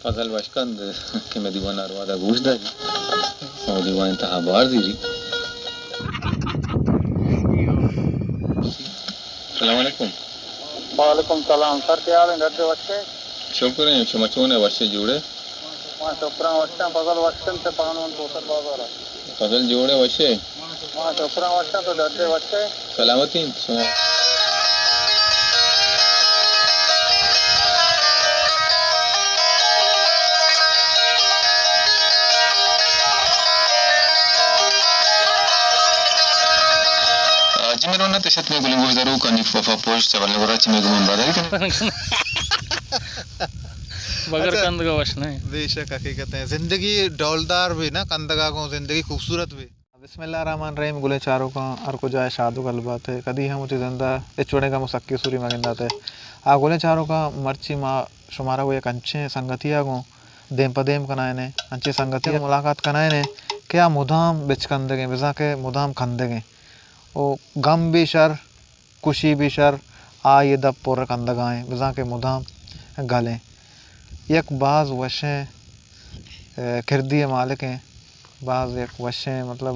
فضل وشکند کہ مئے دیوان ءَ ہر وہدا گوش داری، او دیوان تہا بار زیری۔ السلام علیکم۔ وعلیکم سلام۔ سر، کیا حال ہیں؟ ڈڈے وشے؟ شکر ہیں، شما چون ہے؟ وشے جوڑے؟ ما شکراں وشاں۔ فضل وشکند سے پانون کوسر بازار۔ فضل جوڑے وشے؟ ما شکراں وشاں، تو ڈڈے وشے؟ سلامتی انت شما۔ جی میرون، تشت میں گلیں گوشداروک، حنیف وفا پوش، چہ بلے گورا چہ میں گمان باداری کن۔ بغیر اچھا۔ کندگا وش نہیں۔ بے شک، حقیقت ہے۔ زندگی ڈولدار بھی نا، کندگا گوں زندگی خوبصورت بھی۔ بسم اللہ الرحمن الرحیم۔ گلیں چاروکاں ہر کجا شاد و گل بات ہے، کدی ہم وتی زندا ہچ وڑیں غم و سکی سوری مگندات ہے۔ آ گلیں چاروکاں، مرچی ما شمارا گوں یک انچیں سنگتیا گوں دیم پہ دیم کنائینے، انچیں سنگتیا گوں ملاقات کنائینے کہ آ مدام بچکندگیں، بزاں کہ مدام کندگیں۔ و غم بھی شر، خوشی بھی شر، آئی دپ پر کندگائیں، بزاں کہ مدام گلیں۔ یک باز وشیں، اے، کردی مالکیں، باز یک وشیں، مطلب،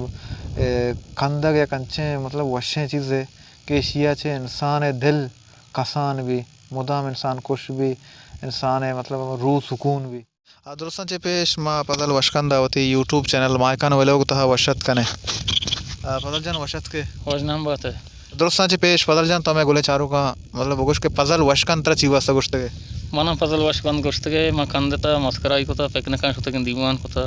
اے، کندگ یک انچیں، مطلب، وشیں چیزے کہ ایشیا چہ انسان دل کسان بی، مدام انسان خوش بی، انسان مطلب روح سکون بی۔ آ، درستاں چہ پیش ما فضل وشکند ءَ وتی یوٹیوب چینل مائیکان ویلوگ تہا وش اتک کنیں۔ آ، فضل جان، وش اتکے۔ وش نام بات ہے۔ درستاں چہ پیش فضل جان، تو مئے گلیں چاروکاں مطلب بگوش کہ فضل وشکند ترا چی واسطہ گوشتگے؟ منا فضل وشکند گوشتگے، ما کندتا، مسکرائی کتا، پکنکاں شتگیں، دیوان کتا،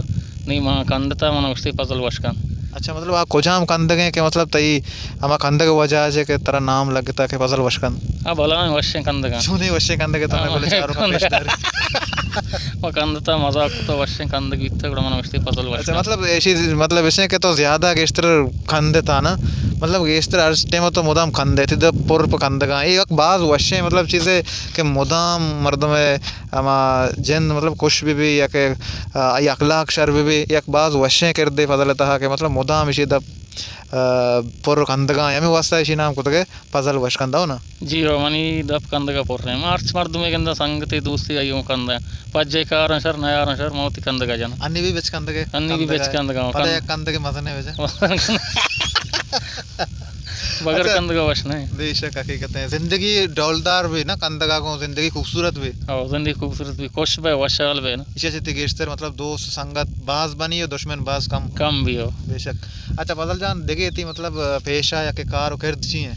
نی ما کندتا، منا گوشتے فضل وشکند۔ اچھا، مطلب آ کجام کندگیں کہ مطلب تئی ہما کندگ وجہ چہ کہ ترا نام لگتا کہ فضل وشکند؟ آ بلاہیں وشیں کندگاں۔ چونیں وشیں کندگے تو مئے گلیں چاروکاں پیش داری؟ ما کندتا، مزاق کتا، وشیں کندگ بیتا، گڑا من گوشتی فضل وش اچھا، کن۔ مطلب ایشی، مطلب ایشیں کہ تو زیادہ گیشتر کندتا نا، مطلب گیشتر ہر ٹائم تو مدام کندے، تئی دپ پر پہ کندگاں۔ اے یک باز وشیں مطلب چیزے کہ مدام مردم ہما جند مطلب خوش بہ بی یا کہ، آ، آئی اخلاق شر بہ بی، یک باز وشیں کردے فضل تہا کہ مطلب مدام ایشی دپ، آ، پر کندگاں۔ ہمے واسطہ ایشی نام کتگے فضل وشکند، ہو نا؟ جی ہو، منی دپ کندگا پر ہیں۔ ما ہرچ مردمے گنداں، سنگتے دوستے، آئی اوں کنداں۔ پجے کاراں شر، نیاراں شر، ما وتی کندگا جناں۔ انی بھی بچ کندگے؟ انی بھی بچ کندگا۔ پدا یک کندگے مزنے بجا۔ بغیر اچھا۔ کندگا وش نہیں۔ بے شک، حقیقت ہے۔ زندگی ڈولدار بھی نا، کندگا گوں زندگی خوبصورت بھی۔ او، زندگی خوبصورت بھی، خوش بے، وشحال بے نا۔ ایشی چہ تئی گیشتر مطلب دوست سنگت باز بنی و دشمن باز کم۔ کم بھی ہو۔ بے شک۔ اچھا فضل جان، دگہ تئی مطلب پیشہ یا کہ کار و کرد چی ہیں؟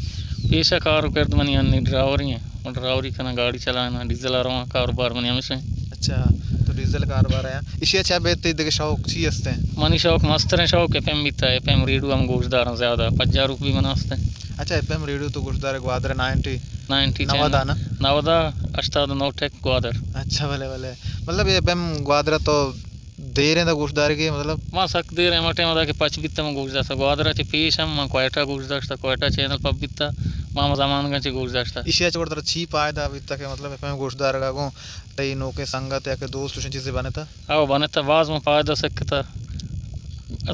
پیشہ کار و کرد منی انی ڈرائیوری ہیں۔ من ڈرائیوری کناں، گاڑی چلائیناں، ڈیزل ءَ رواں، کاروبار منی ہمیش ہیں۔ اچھا، تو ڈیزل کاروبار ہے۔ ایشی ءَ چہ ابید تئی دگہ شوق چی ہستیں؟ منی شوق، مستریں شوق ایف ایم بیتا، ایف ایم ریڈیو ہم گوش داراں زیادہ، پجاروک بھی من ہستیں۔ اچھا، ایف ایم ریڈیو تو گوش دارے گوادر نائنٹی؟ نائنٹی نود ءَ نا؟ نود ءَ، ہشتاد و نو ٹیک گوادر۔ اچھا، بلے، بلے۔ مطلب ایف ایم گوادر تو دیریں دا گوش دارگی مطلب؟ ما سک دیر ہیں، ہما ٹائم دا کہ پچ بیتا ما گوش داشتا۔ گوادر چہ پیش ہم ما کوئٹہ گوش داشتا، کوئٹہ چینل پب بیتا، ما ہما زمانگاں چہ گوش داشتا۔ ایشی ءَ چہ گڑا ترا چی فائدہ بیتا کہ مطلب ایف ایم گوش دارگا گوں تئی نوکیں سنگت یا کہ دوست چوشیں چیزے بنتا؟ او بنتا، باز ما فائدہ سکتا۔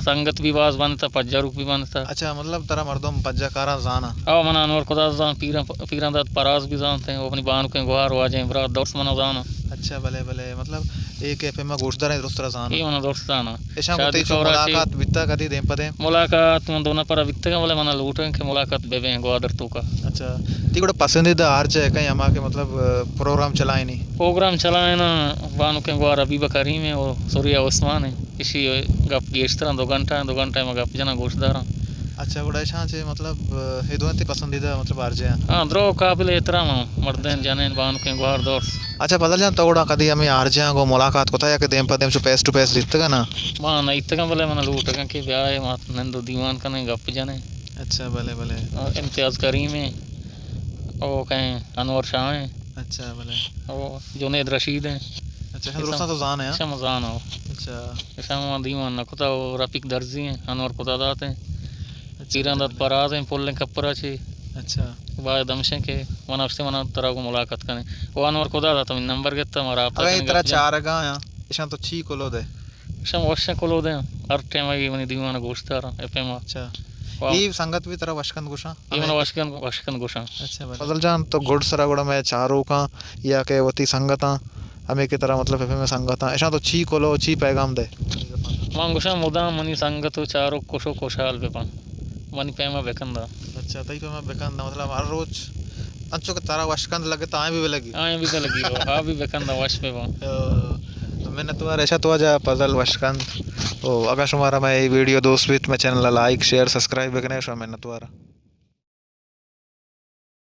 سنگت بھی باز بنتا، پجاروک بھی بنتا۔ اچھا، مطلب ترا مردم پجا کاراں زانا؟ او منا انور خدا زان، پیران، پیران داد پراز بھی زانتے ہیں، او اپنی بانکیں گوہار واجیں برات درست منا زانا۔ اچھا، بلے، بلے، مطلب ایک ایف ایم گوشداریں درست ترا زانا؟ اے منا درست زانا۔ اشاں کو شادی تئی چو شورا چی؟ ملاقات بیتا کدی دیم پہ دیم؟ ملاقات من دو نفر بیتگاں، بلے منا لوٹیں کہ ملاقات بہ بیں گوادر توکا۔ اچھا، تئی گڑا پسندیدہ آر جے کہیں ہما کہ مطلب، آ، پروگرام چلائینی؟ پروگرام چلائینا بانکیں گوہار حبیبہ کریم ہیں اور ثریا عثمان ہیں۔ ایشی گپ گیشتراں دو گھنٹہ ہیں، دو گھنٹہ ما گپ جناں گوشداراں۔ اچھا، گڑا اشاں چے مطلب، آ، اے دوئیں تئی پسندیدہ مطلب آر جے ہیں؟ ہاں، درو قابل احترام ہیں، مردین جنین بانکیں گوہار دور۔ اچھا فضل جان، تو گڑا کدی ہمے آر جے آں گوں ملاقات کتا یا کہ دیم پہ دیم چو فیس ٹو فیس دیتگا نا؟ ما نہ دیتگاں، بلے منا لوٹگاں کہ بیائے ما نند و دیوان کنیں، گپ جنیں۔ اچھا، بلے، بلے۔ آ، امتیاز کریم ہیں، او کہیں انور شاہ ہیں۔ اچھا، بلے۔ او جنید رشید ہیں۔ اچھا، درستاں تو زان ہیں، ہاں؟ شما زان ہو۔ اچھا۔ اشاں ما دیوان نہ کتا، او رفیق درزی ہیں، انور خدا داد ہیں۔ اچھا، پیران داد بلے۔ پراز ہیں، پلیں کپرا چے۔ اچھا۔ باید ہمشیں کہ من اشتے منا ترا گوں ملاقات کنیں۔ او انور خدا داد ہمیں نمبر گتا، ما رابطہ اگاں کنیں، ترا گپ جنیں۔ چارگا ہیں، اشاں تو چی کلو دے؟ اشاں وشیں کلو دے، ہر ٹائم آئی منی دیوان گوش داراں، ایف ایم آ۔ اچھا۔ واہ۔ اے سنگت بھی ترا وشکند گوشاں؟ اے منا وشکند، وشکند گوشاں۔ اچھا، بلے۔ فضل جان، تو گڈ سرا گڑا مئے چاروکاں یا کہ وتی سنگتاں ہمے کہ ترا مطلب ایف ایم ءِ سنگتاں، اشاں تو چی کلو، چی پیغام دئے؟ من گوشاں مدام منی سنگت و چاروک خوش و خوشحال بہ بنت، منی پیما بکنداں۔ اچھا، تئی پیما بکنداں، مطلب ہر روچ انچو کہ ترا وش کنت لگت، آئیں بھی لگی۔ آئیں بھی لگی، ہو، ہا بھی بکنداں، وش بہ بنت۔ او، منتوار، اشاں تو واجہ پزل وش کنت۔ او، اگاں شمارا مئے اے ویڈیو دوست بیت، مئے چینل ءَ لائک، شیئر، سبسکرائب بکنے، شما منتوار۔